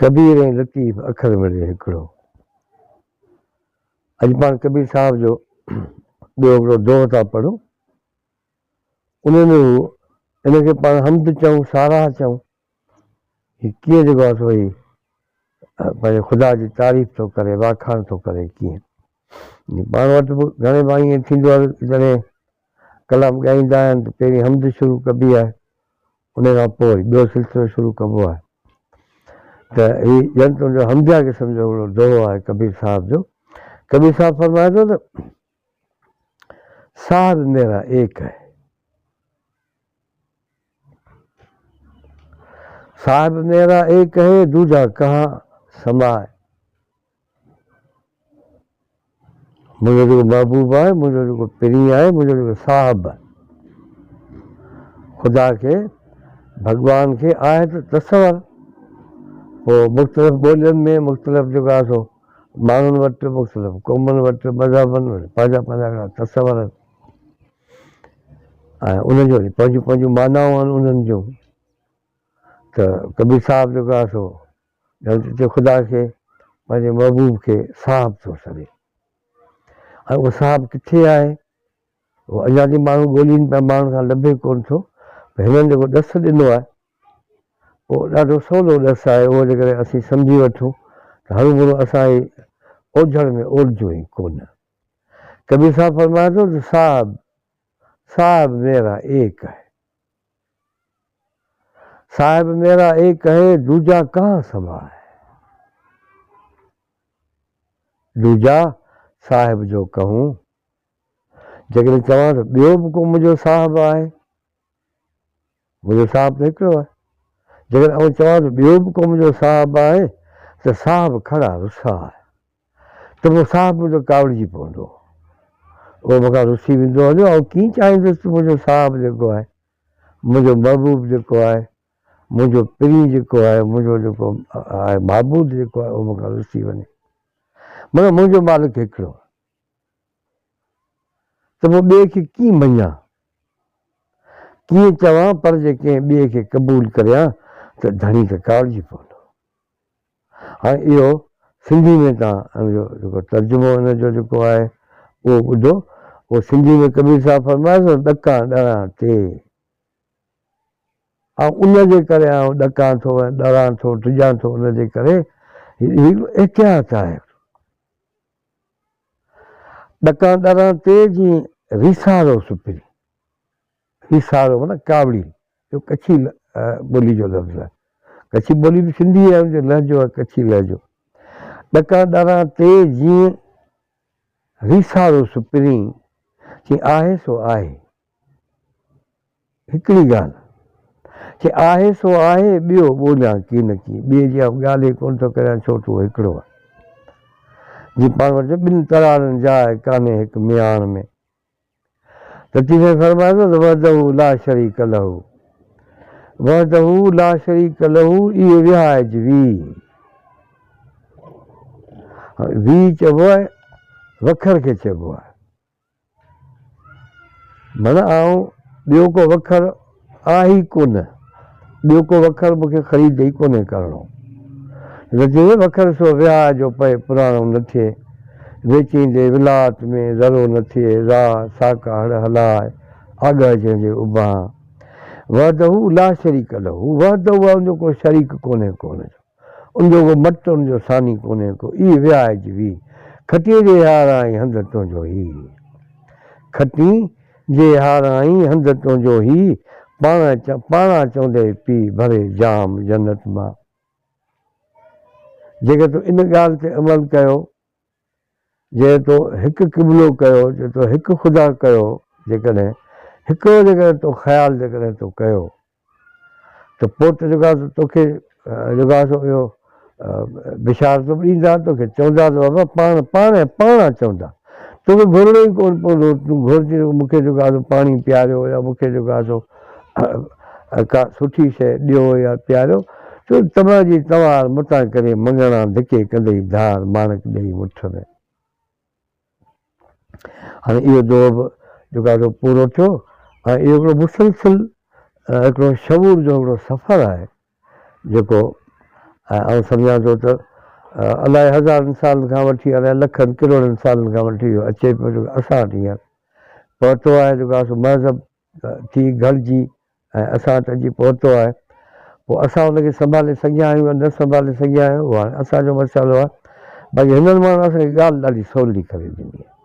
ڪبير ۽ لطيف اکر مڙئي هڪڙو. اڄ پاڻ ڪبير صاحب جو ٻيو هڪڙو دوهو ٿا پڙهون. ان ۾ هو ان کي پاڻ حمد چئون، ساراهه چئون. هي ڪيئن جيڪو آهي سو هي پنهنجي خدا جي تعريف ٿو ڪري، واکاڻ ٿو ڪري ڪيئن. پاڻ وٽ به گهڻي ڀاڱي ائين ٿيندو آهي ته جڏهن ڪلام ڳائيندا آهن ته پهرين حمد شروع ڪبي آهي، ان کان پوء وري ٻيو سلسلو شروع ڪبو آهي. ته هي ڄڻ ته ان جو حمديه قسم جو هڪڙو دوهو آهي ڪبير صاحب جو. ڪبير صاحب فرمائي ٿو ته صاحب ميرا ايڪ هي. صاحب ميرا ايڪ هي دوجا ڪهان سماء. منهنجو جيڪو محبوب آهي، منهنجو جيڪو پرين آهي، منهنجو جيڪو صاحب آهي، خدا کي، ڀڳوان کي آهي ته تصور، پوء مختلف ٻولين ۾ مختلف جيڪو آهي سو ماڻهن وٽ، مختلف قومن وٽ، مذهبن وٽ پنهنجا پنهنجا هڪڙا تصور آهن ۽ انهن جون وري پنهنجون پنهنجون معنائون آهن انهن جون. ته ڪبير صاحب جيڪو آهي سو ڄڻ ته اتي خدا کي پنهنجي محبوب کي صاحب ٿو سڏي ۽ اهو صاحب ڪٿي آهي اهو اڃا تائين ماڻهو ڳولين پيا ماڻهن کان لڀي ڪونه ٿو پر هنن جيڪو ڏس ڏنو آهي اهو ڏاڍو سولو ڏس آهي اهو جيڪڏهن اسين سمجهي وٺون ته هروڀرو اسان هي اوجهڙ ۾ اولجون ئي ڪونه. ڪبير صاحب فرمائي ٿو ته صاحب صاحب ميرا ايڪ هي. صاحب ميرا ايڪ هي دوجا ڪهان سما هي. دوجا صاحب جو ڪهون. جيڪڏهن چوان ته ٻيو به ڪو منهنجو صاحب آهي. منهنجو صاحب ته هڪڙو آهي. جيڪڏهن آئون چوان ته ٻيو به ڪو منهنجو صاحب آهي ته صاحب کڙا رسا آهي. ته پوء صاحب منهنجو ڪاوڙجي پوندو. اهو مون کان رسي ويندو هليو. آئون ڪيئن چاهيندس ته منهنجو صاحب جيڪو آهي، منهنجو محبوب جيڪو آهي، منهنجو پرين جيڪو آهي، منهنجو جيڪو آهي معبود جيڪو آهي اهو مون کان رسي وڃي. مگر منهنجو مالڪ هڪڙو آهي. ته پوء ٻئي کي ڪيئن مڃان؟ ڪيئن چوان پر جي ڪنهن ٻئي کي قبول ڪريان ته ڌڻي ته ڪاوڙجي پوندو. هاڻي اهو سنڌي ۾ توهان ان جو جيڪو ترجمو ان جو جيڪو آهي اهو ٻڌو. اهو سنڌي ۾ ڪبير صاحب فرمائي ٿو ڏڪان ڏران تي. آئون ان جي ڪري آئون ڏڪان ٿو ۽ ڏران ٿو ڊڄان ٿو ان جي ڪري هي هڪڙو احتياط آهي. ڏڪان ڏران تي جيئن ريسارو سپري. ريسارو معنيٰ ڪاوڙي. اهو ڪڇي ٻولي جو لفظ آهي. ڪڇي ٻولي به سنڌي آهي، ان جو لهجو آهي ڪڇي لهجو. ڏڪان ڏران تي جيئن ريسارو سپرين، چي آهي سو آهي. هڪڙي ڳالهه، چي آهي سو آهي، ٻيو ٻوليان ڪينڪي. ٻئي جي آئون ڳالهه ئي ڪونه ٿو ڪريان، ڇو ته اهو هڪڙو آهي. جيئن پاڻ وٽ چئو، ٻن ترارن جاء ڪانهي هڪ مياڻ ۾. لطيف سائين فرمائي ٿو ته وحده لا شريڪ له وحده لا شريڪ له اهي وهائج وي وي چئبو آهي وکر کي چئبو آهي معنيٰ آئون ٻيو ڪو وکر آهي ئي ڪونه ٻيو ڪو وکر مون کي خريد ئي ڪونهي ڪرڻو. رجوع وکر سو وياء جو پئي پراڻو نه ٿئي، ويچيندي ولات ۾ ذرو نه ٿئي، را ساڪا هڙ هلاء، آڳهه جنهن جي اڀان. وحده لا شريڪ له، وحده آهي ان جو ڪو شريڪ ڪونهي ڪو ان جو. ان جو ڪو مٽ ان جو ثاني ڪونهي ڪو، اي وياء جي وي، کٽيء جي هارائين هنڌ تنهنجو هي. کٽي جي هارائين هنڌ تنهنجو هي، پاڻ پاڻان چوندي پي ڀري جام جنت مان. جيڪڏهن تو ان ڳالهه تي عمل ڪيو، جنهن تو هڪ قبلو ڪيو، جنهن تو هڪ خدا ڪيو، جيڪڏهن هڪڙو جيڪڏهن تو خيال جيڪڏهن تو ڪيو ته پوء ته جيڪو آهي سو توکي جيڪو آهي سو اهو بشارت به ڏيندا، توکي چوندا ته بابا پاڻ پاڻ ۽ پاڻ چوندا، توکي گهرڻو ئي ڪونه پوندو، تون گهرجي مون کي جيڪو آهي سو پاڻي پياريو يا مون کي جيڪو آهي سو ڪا سٺي شيء ڏيو يا پياريو، ڇو ته طمع جي تنوار متان ڪري مڱڻا ڌڪي ڪندئي ڌار ماڻڪ ڏيئي مٺ ۾. هاڻي اهو دور به جيڪو آهي سو پورو ٿيو ۽ اهو هڪڙو مسلسل هڪڙو شعور جو هڪڙو سفر آهي جيڪو ۽ آئون سمجهان ٿو ته الائي هزارن سالن کان وٺي الائي لکن ڪروڙن سالن کان وٺي اهو اچي پيو جيڪو اسان وٽ هينئر پهتو آهي جيڪو آهي سو مهذب ٿي گهڙجي ۽ اسان وٽ اچي پهتو آهي پوء اسان ان کي سنڀالي سگهيا آهيون يا نه سنڀالي سگهيا آهيون اهو هاڻي اسان جو مسئلو آهي باقي هنن ماڻهن اسان کي ڳالهه ڏاڍي سولي ڪري ڏني آهي.